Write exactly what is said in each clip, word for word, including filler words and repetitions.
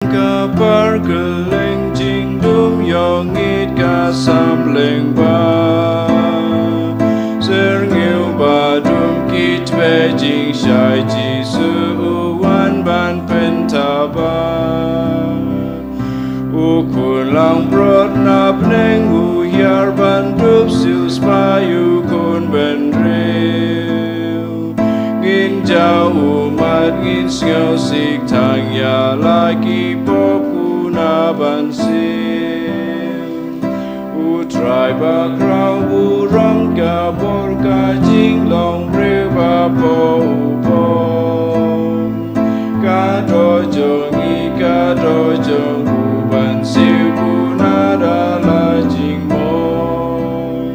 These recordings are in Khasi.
Ka par kylleng jingdum ïong it ka samling ba syrngiew ba dum ki tbei jingshai Jisu u wan ban pynthaba. U khun langbrot na bneng u hiar ban dup siewspah ïa u khun bynriew. Ngin jaw ummat ngin sngewsih tang ïa la ki pop u na ban siew. U Trai ba khraw burom ka bor ka jinglong briew ba pop u pop. Ka doh jong ngi ka doh jong u ban siew u na da la jingmong.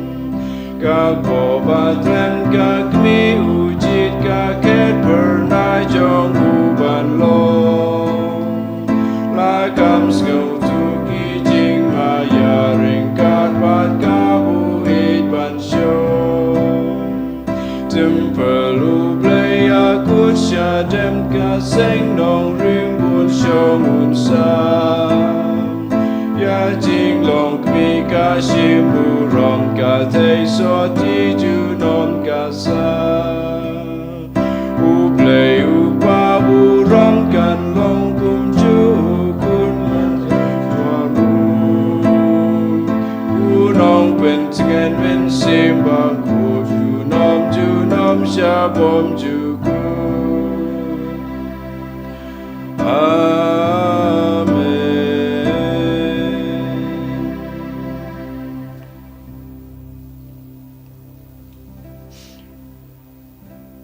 Ka pop ba tren ka kmie u jied ka khet phyrnai jong u ban long. La kam sngewthuh ki jingma ïa ryngkat bad ka buit ban shong. Templ U Blei ïa kut sha dem ka seng nongrim bun shong un sam. Ïa jinglong kmie ka shim burom ka thei sot ti junom ka sa. U Blei u pa burom kan long kumjuh u khun man jong u. U nongpyntngen mynsiem ba kut junom junom sha bymjukut. Amen.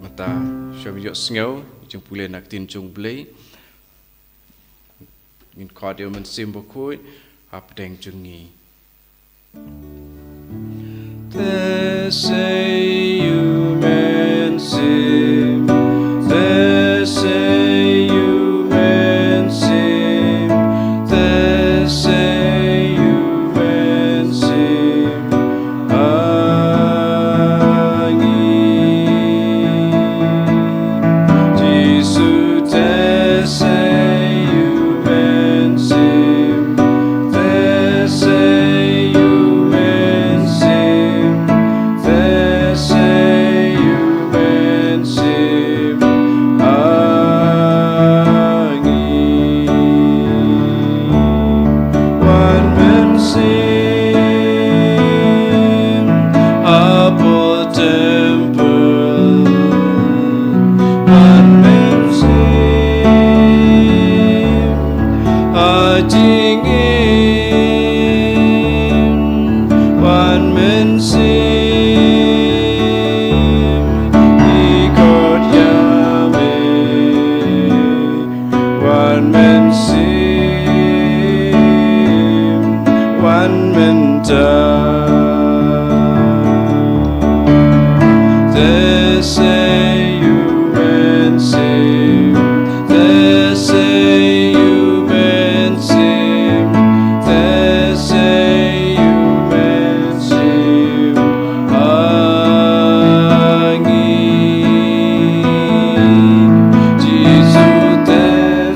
Mynta shuwa ban ïohsngew jingpule na ka ktien jong U Blei. Ngin khot ïa U Mynsiem Bakhuid hapdeng jong ngi. Te sei U Mynsiem, te sei U Mynsiem, te sei U Mynsiem. Jisu te sei U Mynsiem, te sei U Mynsiem, te sei U Mynsiem. Wan mynsiem ha por templ. Wan mynsiem ha jingim. Wan mynsiem ïa kot ïa me. Wan mynsiem, wan mynta. Te sei U Mynsiem, te sei U Mynsiem, te sei U Mynsiem. Sim ha ngi. Jisu te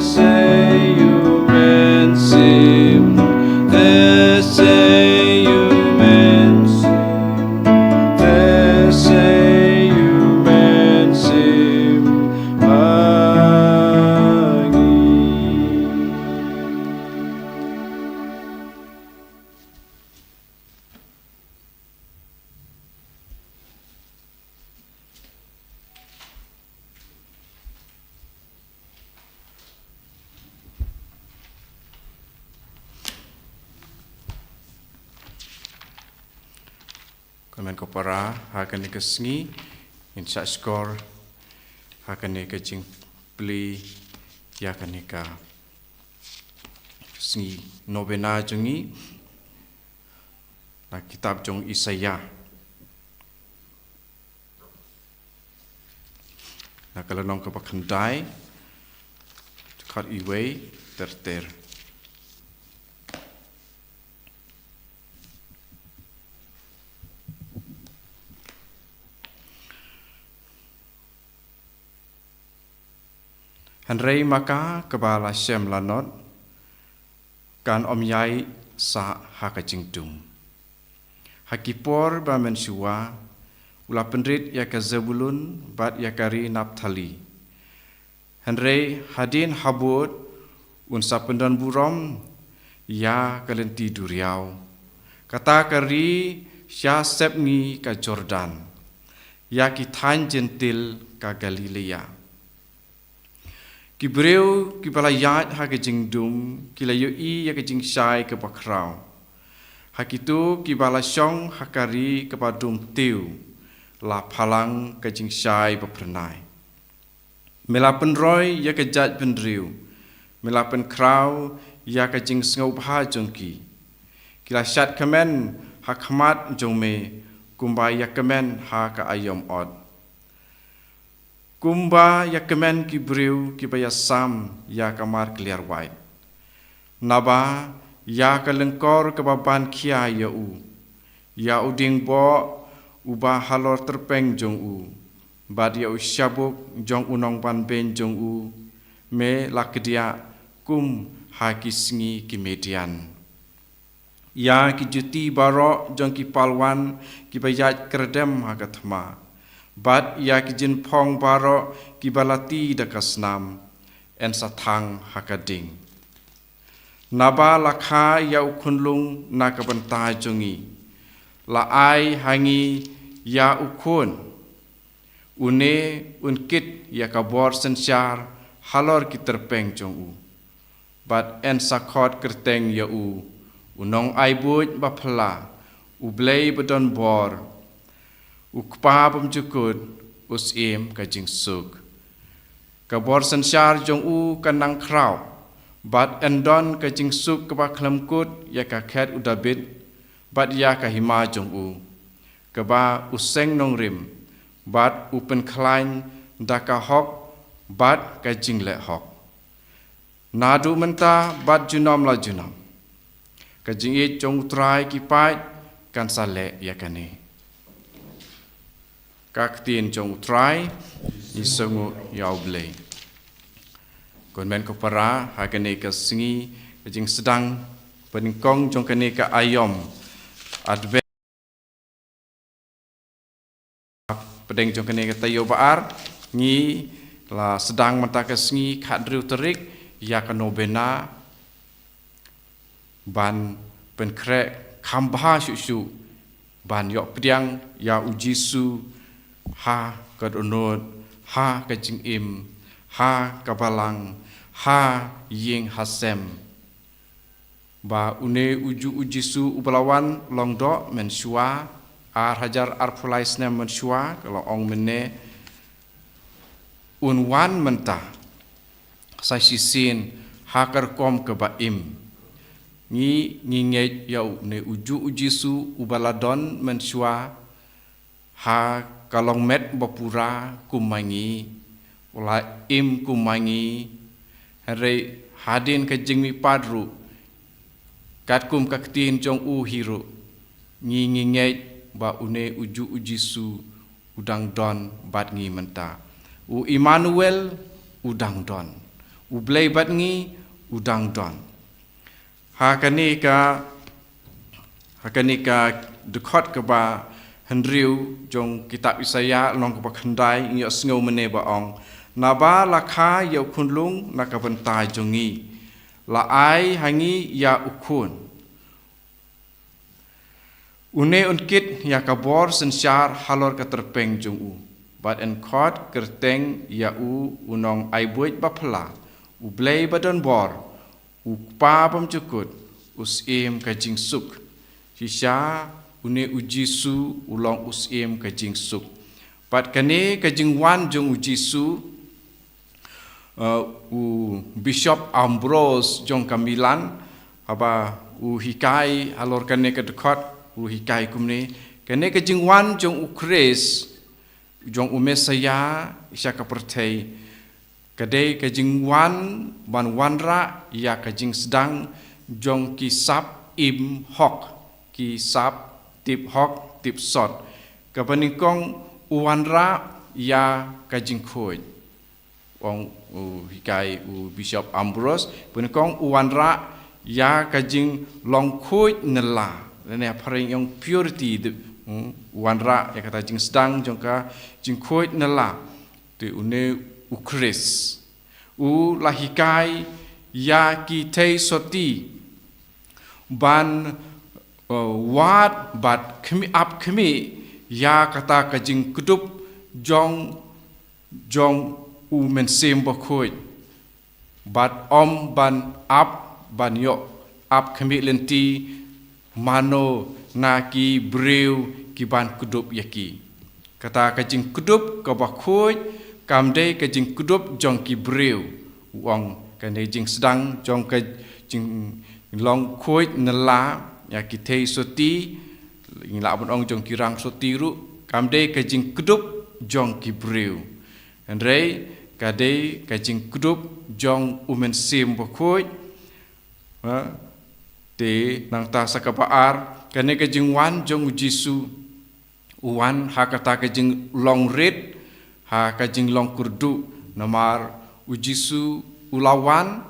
sei U Mynsiem, te sei U Mynsiem, te sei U Mynsiem ha ngi. Kmen ko para, ha kane ka sngi ngin shah shkor ha kane ka jingplie ïa kane ka sngi novena jong ngi na kitab jong Isaïah. Na ka lynnong kaba khyndai, dkhot iwei ter ter. Hynrei ma ka kaba la shem lanot, kan ym ïai sah ha ka jingdum. Ha ki por ba mynshuwa, u la pynrit ïa ka Zebulun bad ïa ka ri Naphtali. Hynrei hadien habud un sa pyndon burom ïa ka lynti duriaw. Kata ka ri sha sepngi ka Jordan, ïa ki thaiñ Jentil ka Galilea. Ki briew kiba la ïaid ha ka jingdum ki la ïohi ïa ka jingshai kaba khraw. Ha kito kiba la shong ha ka ri kaba dum tiew la phalang ka jingshai ba phyrnai. Me la pynroi ïa ka jaitbynriew, me la pynkhraw ïa ka jingsngewbha jong ki. Ki la shad kmen ha khmat jong me kumba ïa kmen ha ka aïom ot, kumba ïa kmen ki briew kiba ïasam ïa ka mar kliar wait. Naba ïa ka lyngkor kaba ban khia ïa u, ïa u diengboh uba halor tyrpeng jong u, bad ïa u shabuk jong u nongbanbeiñ jong u, me la kdiah kum ha ki sngi ki Midian. Ïa ki juti baroh jong ki palwan kiba ïaid kyrdem ha ka thma, bad ïa ki jingphong baroh kiba lati da ka snam, yn sa thang ha ka ding. Naba la kha ïa u khunlung na ka bynta jong ngi, la ai ha ngi ïa u khun. Une un kit ïa ka bor synshar halor ki tyrpeng jong u. Bad yn sa khot kyrteng ïa u, u nongaibud baphylla, u Blei ba don bor, u Kpa bymjukut, u Syiem ka jingsuk. Ka bor synshar jong u kan nang khraw, bad yn don ka jingsuk kaba khlem kut ïa ka khet u Dabid, bad ïa ka hima jong u, kaba u seng nongrim, bad u pynkhlaiñ da ka hok bad ka jingleh hok, naduh mynta bad junom la junom. Ka jingïeit jong u Trai ki paid kan sa leh ïa kane. Ka ktien jong u Trai. Ngi sngewnguh ïa u Blei. Ko hynmen ko para, ha kane ka sngi ka jingsdang pynïengkong jong kane ka aïom Advent, pdeng jong kane ka taïew ba ar, ngi la sdang mynta ka sngi khathynriew tarik ïa ka novena, ban pynkhreh kham bha shuh shuh, ban ïoh pdiang ïa u Jisu ha ka dohnud, ha ka jingim, ha ka balang, ha ïing ha sem. Ba une u juh u Jisu uba la wan lyngdoh mynshuwa, ar hajar arphew lai snem mynshuwa, ka la ong mynne, un wan mynta sa shisien ha ka rukom kaba im. Ngi, ngi ngeit ïa une u juh u Jisu uba la don mynshuwa, ha ka longmet ba pura kum ma ngi, u la im kum ma ngi, hynrei hadien ka jingmihpat ruh, katkum ka ktien jong u hi ruh, ngi, ngi ngeit ba une u juh u Jisu u dang don bad ngi mynta. U Immanuel u dang don. U Blei bad ngi u dang don. Ha kane ka, ha kane ka dkhot kaba hynriew jong kitab Isaïah, lynnong kaba khyndai, ngi ïohsngew mynne ba ong, naba la kha ïa u khunlung na ka bynta jong ngi, la ai ha ngi ïa u khun. Une un kit ïa ka bor synshar halor ka tyrpeng jong u, bad yn khot kyrteng ïa u, u nongaibud baphylla, u Blei ba don bor, u Kpa bymjukut, u Syiem ka jingsuk. Shisha une u Jisu u long u Syiem ka jingsuk. Bad kane ka jingwan jong u Jisu, uh, u Bishop Ambrose jong ka Milan, haba u hikai halor kane ka dkhot, u hikai kumne, kane ka jingwan jong u Khrist, jong u Messaïah sha ka pyrthei, ka dei ka jingwan ban wanrah ïa ka jingsdang jong ki sap im hok, ki sap tip hok tip sot. Kaba nyngkong u wanrah ïa ka jingkhuid. Ong u hikai u Bishop Ambrose, ba nyngkong u wanrah ïa ka jinglong khuid nylla. Lane ha phareng ong purity, te, hmm, u wanrah ïa kata jingsdang jong ka jingkhuid nylla. Te une u Khrist u la hikai ïa ki theisotti ban, uh, wad bad khmih, ap khmih ïa kata ka jingkdup jong, jong u Mynsiem Bakhuid. Bad ym ban ap, ban ïoh ap khmih lynti mano na ki briew ki ban kdup ïa ki. Kata ka jingkdup kaba khuid kam dei ka jingkdup jong ki briew. U ong kane jingsdang jong ka jinglong khuid nylla ïa ki theisotti, ngi lah ban ong jong ki rangsotti ruh, kam dei ka jingkdup jong ki briew. Hynrei ka dei ka jingkdup jong u Mynsiem Bakhuid. Ha? Te nangta sa kaba ar, kane ka jingwan jong u Jisu, u wan ha kata ka jinglong rit, ha ka jinglong kyrduh, namar u Jisu u la wan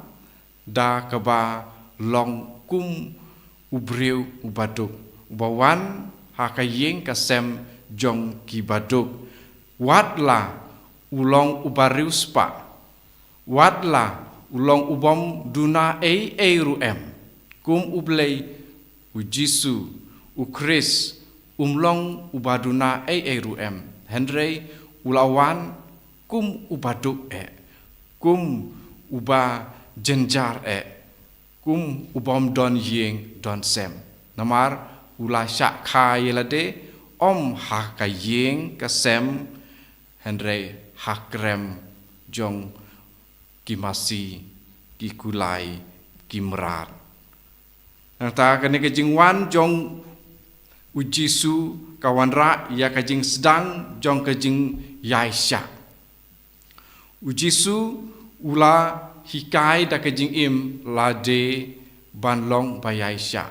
da kaba long kum u briew uba duk, uba wan ha ka ïing ka sem jong ki baduk. Wat la u long uba riewspah, wat la u long u bym duna ei ei ruh em. Kum u Blei, u Jisu, u Khrist, um long uba duna ei ei ruh em. Hynrei u la wan kum uba duk eh, kum uba jynjar eh, kum u bym don ïing don sem. Namar u la shah kha ïa lade, ym ha ka ïing ka sem, hynrei ha krem jong ki masi, ki kulai, ki mrad. Nangta kane ka jingwan jong u Jisu ka wanrah ïa ka jingsdang jong ka jingïaishah. U Jisu u la hikai da ka jingim lade ban long ba ïaishah.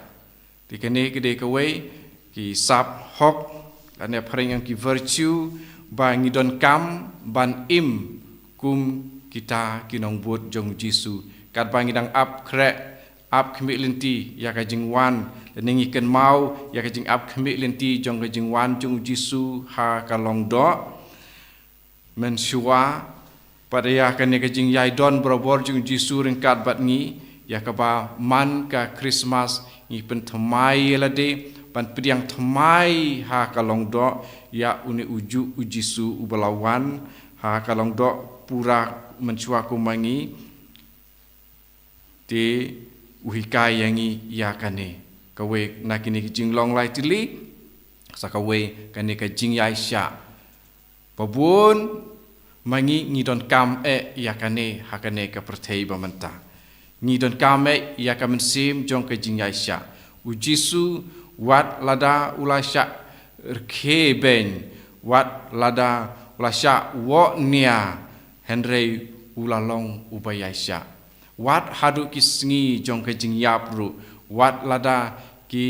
Te kane ka dei kawei ki sap hok, lane phareng ong ki virtue ba ngi donkam ban im kum kita ki nongbud jong u Jisu. Katba ngi dang ap khreh, ap khmih lynti ïa ka jingwan, lane ngi kynmaw ïa ka jingap khmih lynti jong ka jingwan jong u Jisu ha ka longdoh. Mynshuwa, pat ïa kane ka jingïaidon barabor jong u Jisu ryngkat bad ngi, ïa kaba man ka Christmas ngi pynthymmai ïa lade, ban pdiang thymmai ha ka longdoh ïa une ujuh u Jisu uba la wan ha ka longdoh pura mynshuwa kum ma ngi. Te u hikai ïa ngi ïa kane. Kawei na kine ki jinglong lai tylli, sa kawei kane ka jingïaishah. Ba bun ma ngi ngi donkam eh ïa kane ha kane ka pyrthei ba mynta. Ngi donkam eh ïa ka mynsiem jong ka jingïaishah. U Jisu wat lada u la shah rkhie beiñ, wat lada u la shah woh nia, hynrei u la long uba ïaishah. Wat haduh ki sngi jong ka jingïap ruh, wat lada ki,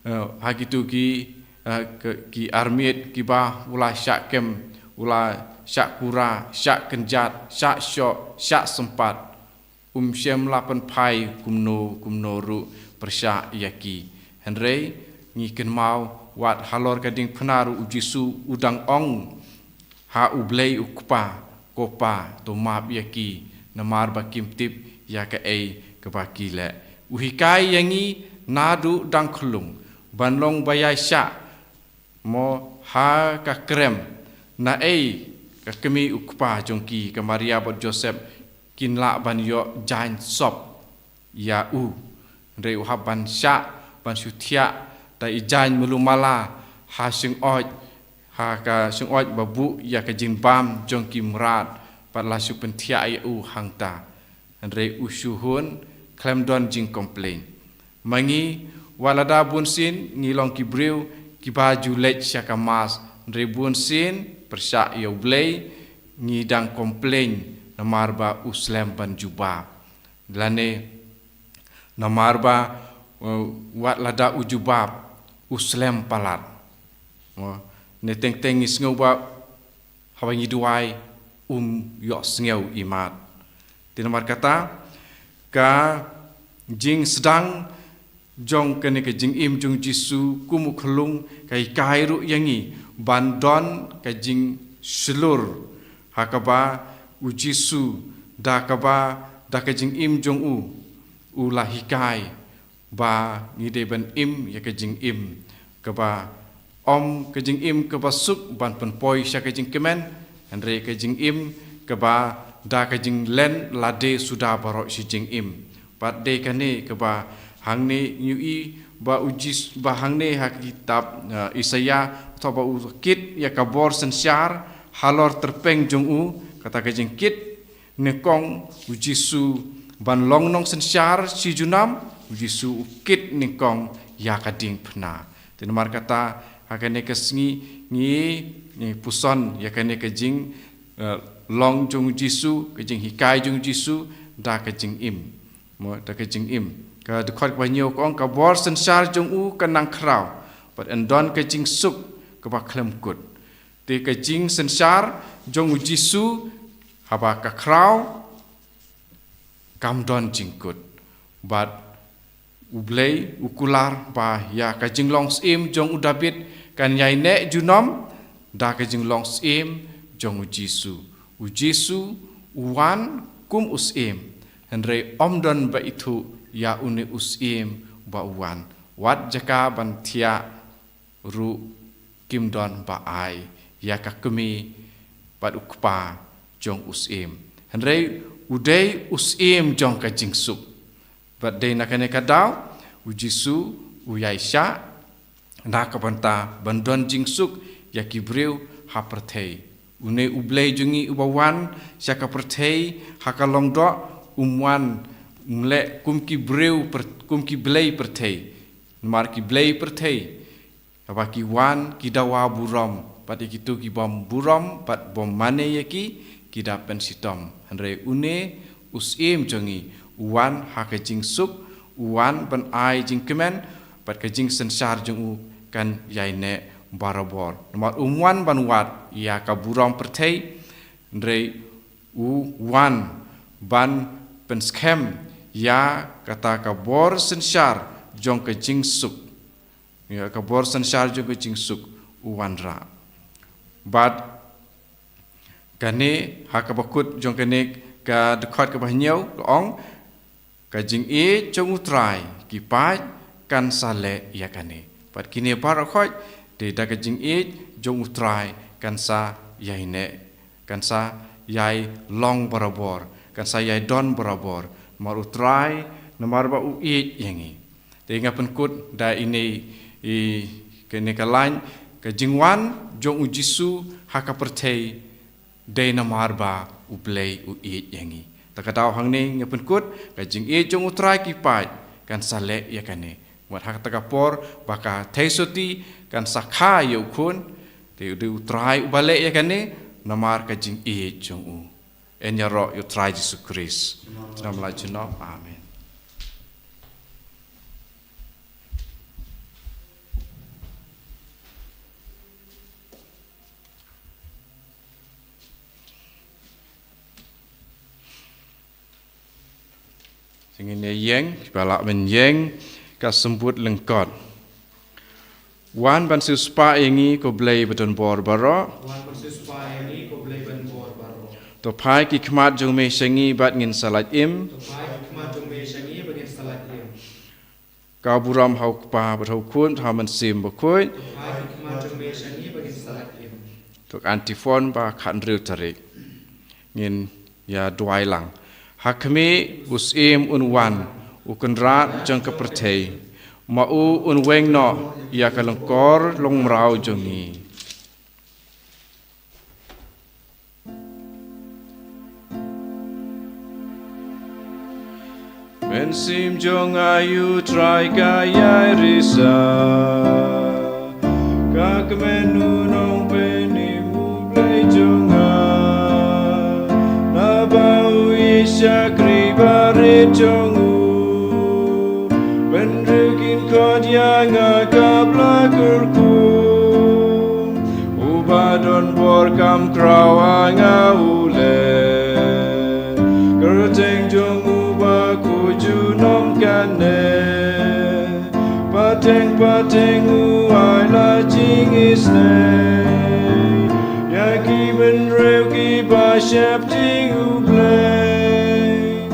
eh, ha kitu ki, eh, ki, ki armiet kiba u la shah kem, u la shah kura, shah kynjat, shah shoh, shah sympat. Um shym la pynphai kumno kumno ruh pyrshah ïa ki. Hynrei ngi kynmaw wat halor ka diengphna ruh u Jisu u dang ong ha u Blei u Kpa, ko Pa, to map ïa ki, namar ba kim tip ïa kaei kaba ki leh. U hikai ïa ngi naduh dang khyllung ban long ba ïaishah, mo, ha ka krem, naei ka kmie u kpa jong ki, ka Maria bad Joseph, kin lah ban ïoh jaiñ sop ïa u. Hynrei u hap ban shah, ban shu thiah da i jaiñ malu mala ha shyngoid, ha ka shyngoid ba buh ïa ka jingbam jong ki mrad, bad la shu pynthiah ïa u hangta. Hynrei u shu hun khlem don jingcomplain. Ma ngi, wat lada bunsien ngi long ki briew kiba ju leit sha ka Mass, hynrei bunsien pyrshah ïa u Blei ngi dang complain namar ba u slem ban jubab. Lane namar ba, uh, wat lada u jubab, u slem palat. Uh, ne teng teng ngi sngew ba haba ngi duwai, um ïohsngew imat. Te namar kata, ka jingsdang jong kane ka jingim jong Jisu kum u khyllung ka hikai ruh ïa ngi ban don ka jingshlur ha kaba u Jisu da kaba da ka jingim jong u u la hikai ba ngi dei ban im ïa ka jingim kaba ym ka jingim kaba suk ban pynpoi sha ka jingkmen, hynrei ka jingim kaba da ka jinglen lade suda baroh shi jingim. Bad dei kane kaba hangne ngi ïohi ba u Jis ba hangne ha kitab, eh, Isaïah, u thoh ba u kit ïa ka bor synshar halor tyrpeng jong u, kata ka jingkit nyngkong u Jisu ban long nongsynshar shi junom, u Jisu u kit nyngkong ïa ka diengphna. Te namar kata ha kane ka sngi ngi, ngi puson ïa kane ka jing, eh, long jong u Jisu, ka jinghikai jong u Jisu da ka jingim. Mo, da ka jingim. Ka dkhot kaba hynñiew ka ong, ka bor synshar jong u ka nang khraw, bad yn don ka jingsuk kaba khlem kut. Te ka jingsynshar jong u Jisu haba ka khraw kam don jingkut. Bad u Blei u kular ba ïa ka jinglong syiem jong u Dabid kan ïai neh junom da ka jinglong syiem jong u Jisu. U Jisu u wan kum u syiem, hynrei ym don ba ithuh ïa une u syiem ba u wan. Wat jaka ban thiah ruh kim don ba ai ïa ka kmie bad u kpa jong u syiem. Hynrei u dei u syiem jong ka jingsuk. Bad dei na kane ka daw u Jisu u ïai shah na ka bynta ban don jingsuk ïa ki briew ha pyrthei. Une u Blei jong ngi uba wan sha ka pyrthei ha ka longdoh, um wan, um leh kum ki briew pyr-, kum ki blei pyrthei. Namar ki blei pyrthei, haba ki wan, ki dawa burom, bad ïa kito ki bym burom bad bym mane ïa ki, ki da pynshitom. Hynrei une u syiem jong ngi u wan ha ka jingsuk, u wan ban ai jingkmen, bad ka jingsynshar jong u kan ïai neh barabor. Namar um wan ban wad ïa ka burom pyrthei, hynrei u wan ban pynskhem ïa kata ka bor synshar jong ka jingsuk. Ïa ka bor synshar jong ka jingsuk u wanrah. Bad kane ha kaba kut jong kane ka dkhot kaba hynñiew ka ong, ka jingïeit jong u Trai ki paid kan sa leh ïa kane. Bad kine baroh khoit te da ka jingïeit jong u Trai kan sa ïai neh, kan sa ïai long barabor, kan sa ïai don barabor. Namar u Trai, namar ba u ïeit ïa ngi. Te nga pynkut da ine i, kane ka lain, ka jingwan jong u Jisu ha ka pyrthei dei namar ba u Blei u ïeit ïa ngi. Ta ka daw hangne nga pynkut, ka jingïeit jong u Trai ki paid kan sa leh ïa kane. Wat ha kata ka por ba ka theisotti kan sa kha ïa u khun, te u dei u Trai uba leh ïa kane namar ka jingïeit jong u. Yn ïaroh ïa u Trai Jisu Khrist. Junom la junom. Amen. Te ngin ïeng, ba lah ban ïeng, ka symbood lyngkot. Wan ban siewspah ïa ngi ko Blei ba don bor baroh. Wan ban siewspah ïa ngi ko Blei ba don bor baroh. To phai ki khmat jong me sha ngi bad ngin sa lait im. To phai ki khmat jong me sha ngi bad ngin sa lait im. Ka burom ha u Kpa bad ha u Khun, ha u Mynsiem Bakhuid. To phai ki khmat jong me sha ngi bad ngin sa lait im. To ka antiphon ba khathynriew tarik. Ngin ïa duwai lang. Ha khmih, u Syiem un wan, u Kynrad jong ka pyrthei. Ma u un weng noh ïa ka lyngkor longmraw jong ngi. Mynsiem jong nga ïa u Trai ka ïai risa. Ka kmen u nongpynim u Blei jong nga. Naba u ïeit shakri barit jong u. Bynriew kin khot ïa nga ka bla kyrkhu. Uba don bor kam khraw ha nga u leh. Kyrteng jong u bakhuid junom ka Teng pateng u ai la jingisynei ïa ki bynriew kiba sheptieng U Blei.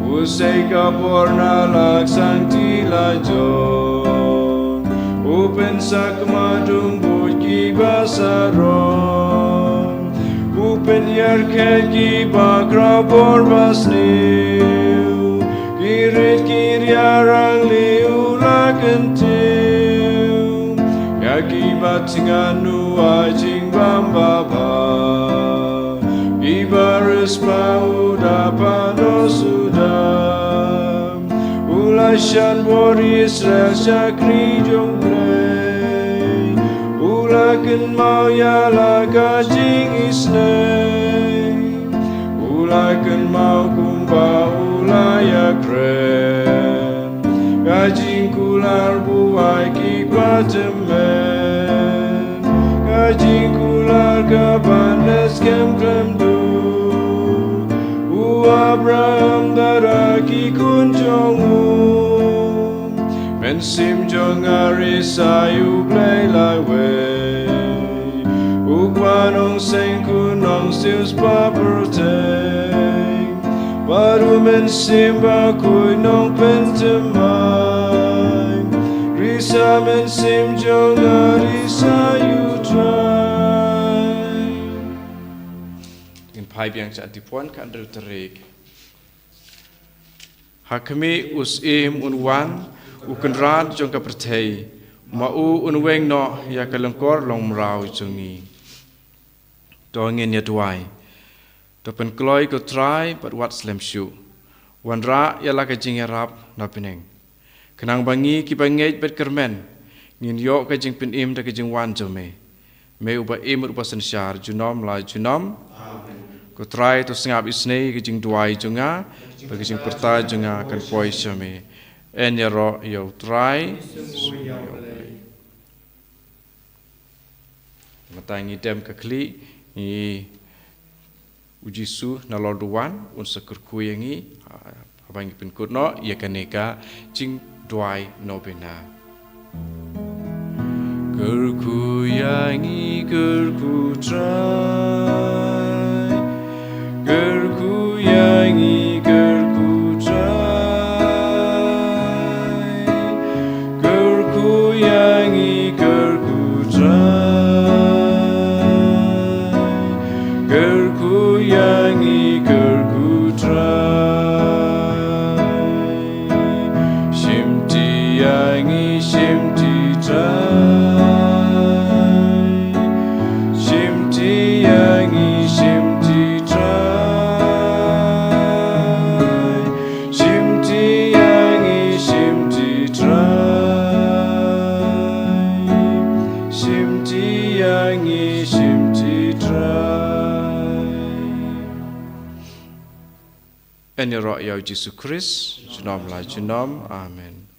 U sei ka bor na la ka sangti la jong. U pynsakma dum buit kiba sarong. U pynïarkhet kiba khraw bor ba sniew. Ki rit ki riarang lei u la kyntiew ïa kiba thngan u ai jingbam babha. Kiba riewspah u da panos u da. U la shan bor Israel shakri jong U Blei. U la kynmaw ïa la ka jingisynei. U la kynmaw kumba u la ïakren. Ka jingkular buaid ki pateng. Ka jingkular kaban leh skhem khlem duk. U Abraham bad ki khun jong u. Mynsiem jong nga ri sa ïa U Blei laiwei. U Kpa Nongseng Khun Nongsiew Spah Pyrthei. Bad U Mynsiem Bakhuid Nongpynthymmai. Ri sa mynsiem jong nga ri sa ïa U Trai. Ngin phai biang sha Antiphon khathynriew tarik. Ha khmih u Syiem un wan, u Kynrad jong ka pyrthei, ma u un weng noh ïa ka lyngkor longmraw jong ngi. To ngin ïa duwai. To pynkloi ko Trai bad wat slem shuh. Wanrah ïa la ka jingïarap na bneng. Khnang ba ngi kiba ngeit bad kyrmen ngin ïoh ka jingpynim da ka jingwan jong me. Me uba im uba synshar junom la junom. Amen. Ko Trai to sngap isynei ka jingduwai jong nga bad ka jingpyrta jong nga kan poi sha me. Yn ïaroh ïa U Trai. Mynta ngi dem ka khlieh, ngi, U Jisu nalor u wan un sa kyrkhu ïa ngi, ah, haba ngi pynkut noh ïa kane ka jingduwai nobena. Kyrkhu ïa ngi, kyrkhu Trai. Kyrkhu ïa ngi, kyrkhu Trai. Kyrkhu ïa ngi, kyrkhu Trai. Kyrkhu ïa ngi, kyrkhu Trai. Shimti ïa ngi, shimti Trai. Shimti ïa ngi, shimti Trai. Shimti ïa ngi, shimti Trai. Shimti ïa ngi, shimti Trai. Yn ïaroh ïa U Jisu Khrist, junom la junom. Amen.